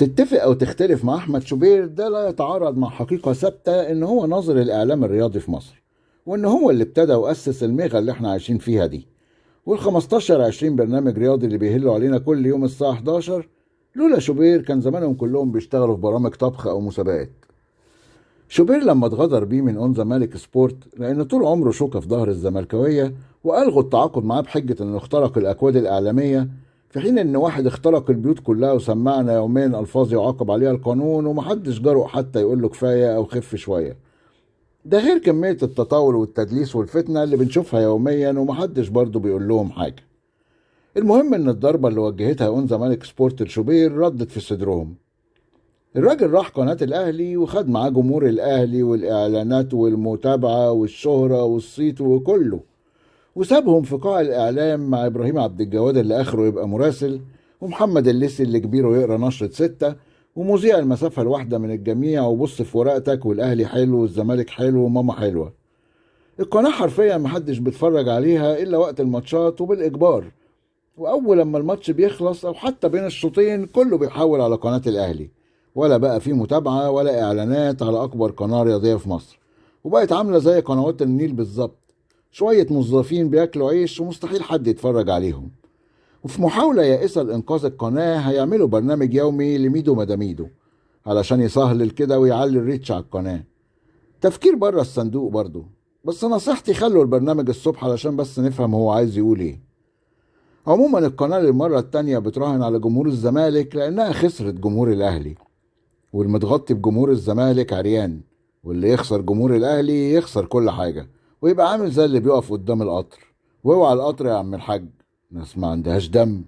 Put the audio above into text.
تتفق أو تختلف مع أحمد شوبير، ده لا يتعارض مع حقيقة ثابتة إن هو ناظر الإعلام الرياضي في مصر، وإن هو اللي ابتدى وأسس الميغا اللي احنا عايشين فيها دي، وال15 20 برنامج رياضي اللي بيهلوا علينا كل يوم الساعة 11. لولا شوبير كان زمانهم كلهم بيشتغلوا في برامج طبخ أو مسابقات. شوبير لما اتغدر بيه من اون زمالك سبورت، لأن طول عمره شوكة في ظهر الزملكاوية، وألغوا التعاقد معاه بحجة إنه اخترق الأكواد الإعلامية، في حين إن واحد اخترق البيوت كلها وسمعنا يوميا ألفاظ يعاقب عليها القانون، ومحدش جرؤ حتى يقول له كفاية أو خف شوية. ده غير كمية التطاول والتدليس والفتنة اللي بنشوفها يوميا ومحدش برضه بيقول لهم حاجة. المهم إن الضربة اللي وجهتها اون زمالك سبورت لشوبير ردت في صدرهم. الراجل راح قناة الأهلي وخد معاه جمهور الأهلي والإعلانات والمتابعة والشهرة والصيت وكله، وسابهم في قاع الإعلام مع إبراهيم عبد الجواد اللي آخره يبقى مراسل، ومحمد الليثي اللي كبيره يقرأ نشرة 6، ومذيع المسافة الواحدة من الجميع، وبص في ورقتك، والأهلي حلو والزمالك حلو وماما حلوة. القناة حرفيا محدش بيتفرج عليها إلا وقت الماتشات وبالإجبار، وأول لما الماتش بيخلص أو حتى بين الشوطين كله بيحول على قناة الأهلي، ولا بقى في متابعة ولا إعلانات على أكبر قناة رياضية في مصر، وبقت عاملة زي قنوات النيل بالظبط، شوية موظفين بياكلوا عيش ومستحيل حد يتفرج عليهم. وفي محاولة يائسة لإنقاذ القناة هيعملوا برنامج يومي لميدو مداميدو علشان يسهل كده ويعلي ال reach على القناة. تفكير بره الصندوق برضو، بس نصيحتي خلوا البرنامج الصبح علشان بس نفهم هو عايز يقول ايه. عموما القناة للمرة التانية بتراهن على جمهور الزمالك لأنها خسرت جمهور الأهلي، والمتغطي بجمهور الزمالك عريان، واللي يخسر جمهور الأهلي يخسر كل حاجة، ويبقى عامل زي اللي بيقف قدام القطر. واوعى القطر يا عم الحاج، ناس ما عندهاش دم.